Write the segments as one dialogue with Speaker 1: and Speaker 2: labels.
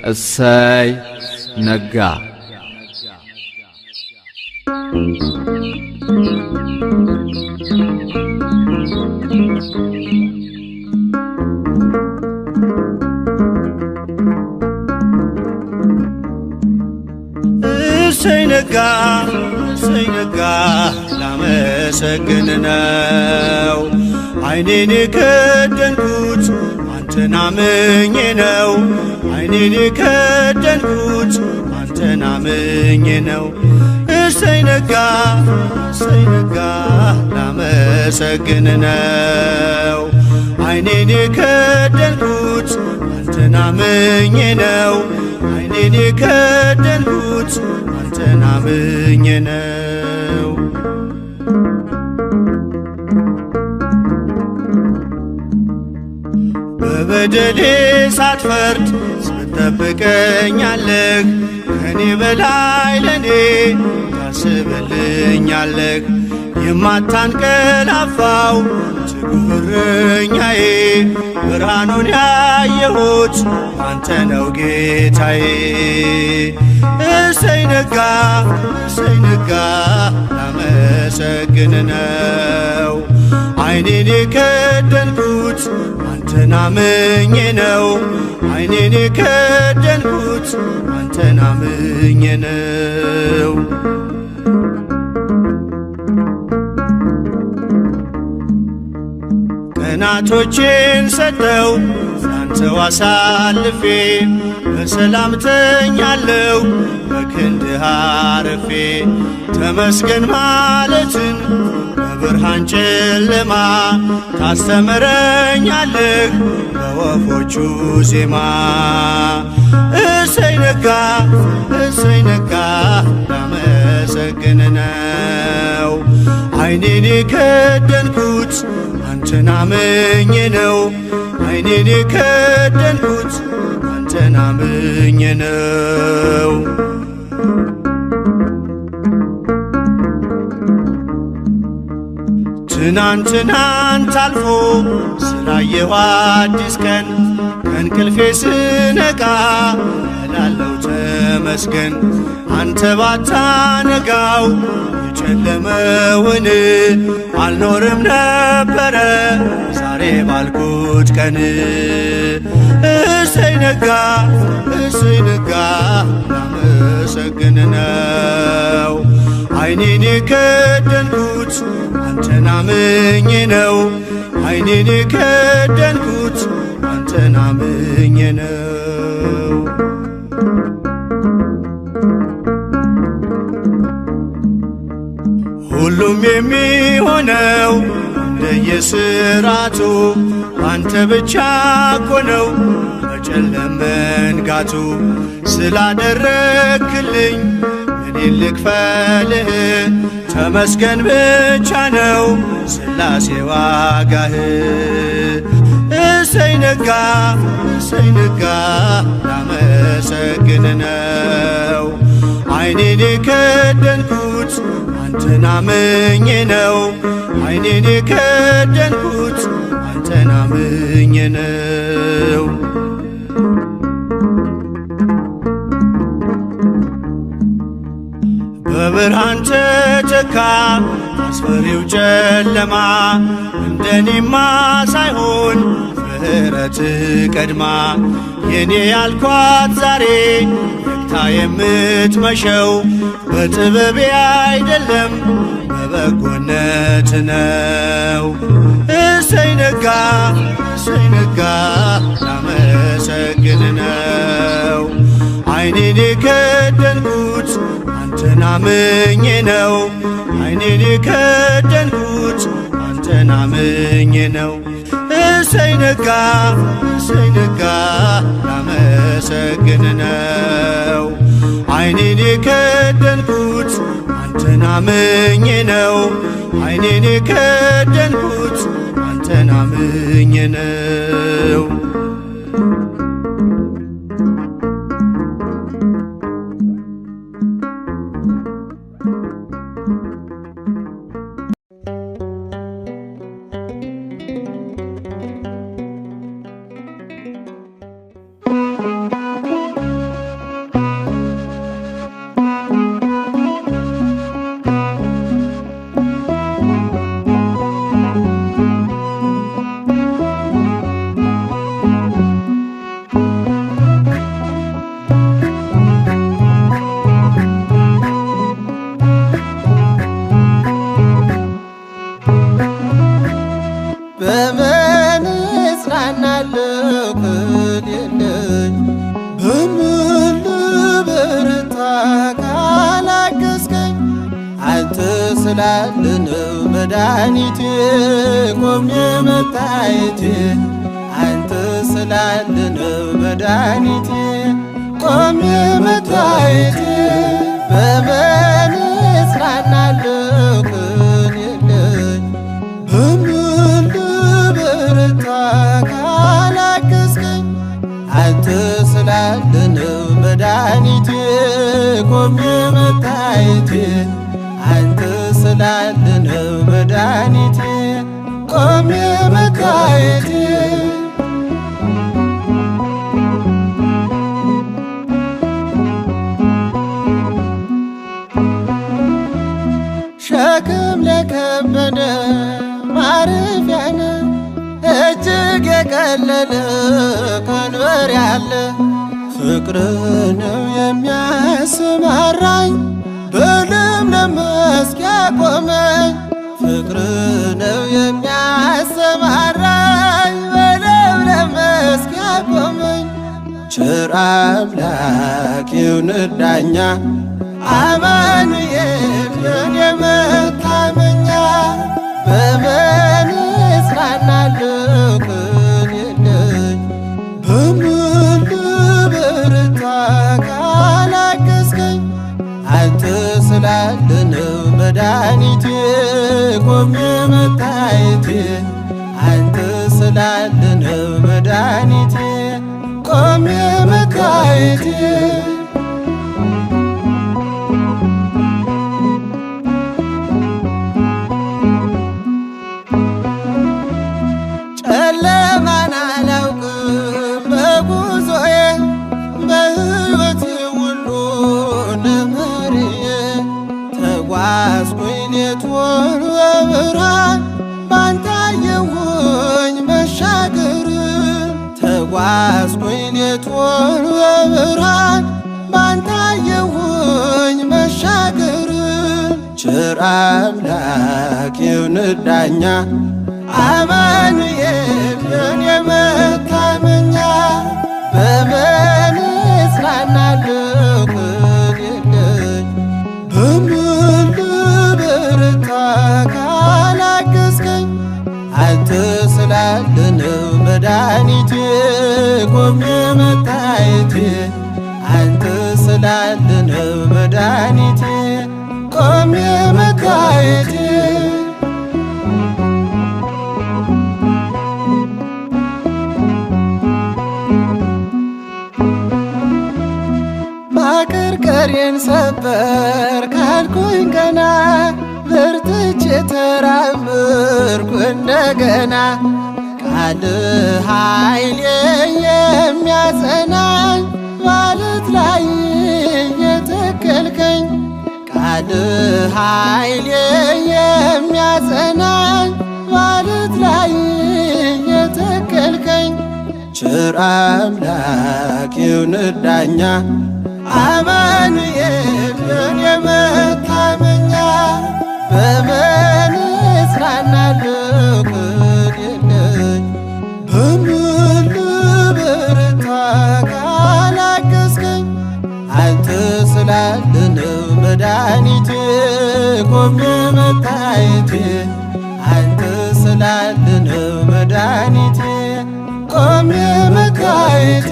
Speaker 1: እሰይ ነጋ።
Speaker 2: እሰይ ነጋ፣ እሰይ ነጋ፣ ላመሰግን ነው። ዓይኔን የከደንኩት አንተን አምኜ ነው። ዓይኔን የከደንኩት አንተን አምኜ ነው። እሰይ ነጋ፣ እሰይ ነጋ፣ ላመሰግን ነው። ዓይኔን የከደንኩት አንተን አምኜ ነው። ዓይኔን የከደንኩት አንተን አምኜ ነው። በበደሌ ሳትፈርድ ትጠብቀኛለህ፣ ከኔ በላይ ለኔ ታስብልኛለህ። የማታንቀላፋው ትጉህ እረኛዬ፣ ብርሃኑን ያየሁት አንተ ነው ጌታዬ። እሰይ ነጋ፣ እሰይ ነጋ፣ ላመሰግን ነው። ዓይኔን የከደንኩት አንተን አምኜ ነው። ዓይኔን የከደንኩት አንተን አምኜ ነው። ቀናቶቼን ሰጠው ላንተው አሳልፌ፣ በሰላም ተኛለሁ በክንድህ አርፌ። ተመስገን ማለትን በብርሃን ጨለማ ታስተምረኛለህ በወፎቹ ዜማ። እሰይ ነጋ፣ እሰይ ነጋ፣ ላመሰግን ነው። ዓይኔን የከደንኩት አንተን አምኜ ነው። ዓይኔን የከደንኩት አንተን አምኜ ነው። ትናንትናንት አልፎ ስላየሁ አዲስ ቀን፣ ከእንቅልፌ ስነቃ እላለው ተመስገን። አንተ ባታነጋው የጨለመውን አልኖርም ነበረ ዛሬ ባልኩት ቀን። እሰይ ነጋ፣ እሰይ ነጋ፣ ላመሰግን ነው። ዓይኔን የከደንኩት አንተን አምኜ ነው። ዓይኔን የከደንኩት አንተን አምኜ ነው። ሁሉም የሚሆነው እንደየስራቱ አንተ ብቻ እኮ ነው መጨለም መንጋቱ። ስላደረክልኝ እኔ ልክፈልህ? ተመስገን ብቻ ነው ስላሴ ዋጋህ። እሰይ ነጋ፣ እሰይ ነጋ፣ ላመሰግን ነው። ዓይኔን የከደንኩት አንተን አምኜ ነው። ዓይኔን የከደንኩት አንተን አምኜ ነው። በብርሃን ተተካ አስፈሪው ጨለማ፣ እንደኔማ ሳይሆን ምሕረት ቀድማ። የኔ ያልኳት ዛሬ ነግታ የምትመሸው በጥበቤ አይደለም በበጎነት ነው። እሰይ ነጋ፣ እሰይ ነጋ፣ ላመሰግን ነው። ዓይኔን የከደንኩት አንተን አምኜ ነው። ዓይኔን የከደንኩት አንተን አምኜ ነው። እሰይ ነጋ፣ እሰይ ነጋ፣ ላመሰግን ነው። ዓይኔን የከደንኩት አንተን አምኜ ነው። ዓይኔን የከደንኩት አንተን አምኜ ነው። ስላለ ነው መድኃኒቴ ቆሜ መታየቴ፣ አንተ ስላለ ነው መድኃኒቴ ቆሜ መታየቴ። በምን እጽናናለሁ ቅን የለኝ፣ በምን ልበረታ ካላገዝከኝ? አንተ ስላለ ነው መድኃኒቴ ቆሜ መታየቴ፣ አንተ ስላለ ነው መድኃኒቴ ቆሜ መታየቴ። ሸክም ለከበደ ማረፊያ ነህ፣ እጅግ የቀለለ ቀንበር ያለ። ፍቅር ነው የሚያሰማራኝ፣ በለምለም መስክ ያቆመኝ። ፍቅር ነው የሚያሰማራኝ፣ በለምለም መስክ ያቆመኝ። ቸር አምላክ ይሁን ዳኛ፣ አማኑኤል የኔ መታመኛ። በምን እጽናናለሁ ቅን የለኝ፣ በምን ልበረታ ካላገዝከኝ? አንተ ስላለ ነው መድኃኒቴ ቆሜ መታየቴ፣ አንተ ስላለ ነው መድኃኒቴ ቆሜ መታየቴ። ጨለማን አላውቅም በጉዞዬ፣ በሕይወቴ ሁሉ ነመሪዬ። ተጓዝኩኝ ሌቱን በብርሃን፣ ባንተ አየሁኝ መሻገርን። ተጓዝኩኝ ሌቱን በብርሃን፣ ባንተ አየሁኝ መሻገርን። ቸር አምላክ ይሁን ዳኛ፣ አማኑኤል የኔ መታመኛ። በምን እጽናናለሁ ቅን የለኝ፣ በምን ልበረታ ካላገዝከኝ? አንተ ስላለ ነው መድኃኒቴ ቆሜ መታየቴ፣ አንተ ስላለ ነው መድኃኒቴ ቆሜ መታየቴ። ማቀርቀሬን ሰበር ካልኩኝ ገና፣ በርትቼ ተራመድኩ እንደገና። ቃል ኃይሌ የሚያጸናኝ፣ ማለት ላይ የተከልከኝ። ቃል ኃይሌ የሚያጸናኝ፣ ማለት ላይ የተከልከኝ። ቸር አምላክ ይሁን ዳኛ፣ አማኑኤል የኔ መታመኛ። በምን እጽናናለሁ ቅን የለኝ፣ በምን ልበረታ ካላገዝከኝ? አንተ ስላለ ነው መድኃኒቴ ቆሜ መታየቴ፣ አንተ ስላለ ነው መድኃኒቴ ቆሜ መታየቴ።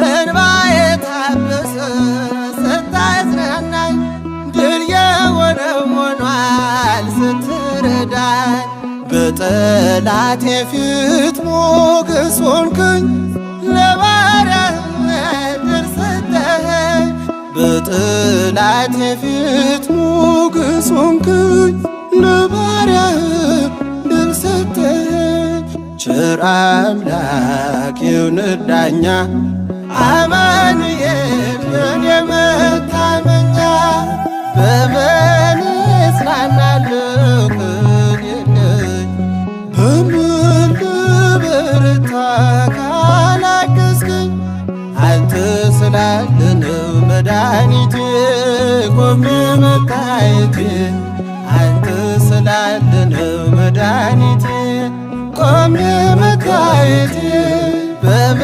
Speaker 2: እንባዬ ታበሰ ስታጽናናኝ፣ ድል የሆነው ሆኗል ስትረዳኝ። በጠላቴ ፊት ሞገስ ሆንክኝ፣ ለባሪያህ ድል ሰጠኸኝ። በጠላቴ ፊት ሞገስ ሆንክኝ፣ ለባሪያህ ድል ሰጠኸኝ። ቸር አምላክ ይሁን ዳኛ፣ አማኑኤል የኔ መታመኛ። በምን እጽናናለሁ ቅን የለኝ፣ በምን ልበረታ ካላገዝከኝ? አንተ ስላለ ነው መድኃኒቴ ቆሜ መታየቴ፣ አንተ ስላለ ነው መድኃኒቴ ቆሜ መታየቴ። በመ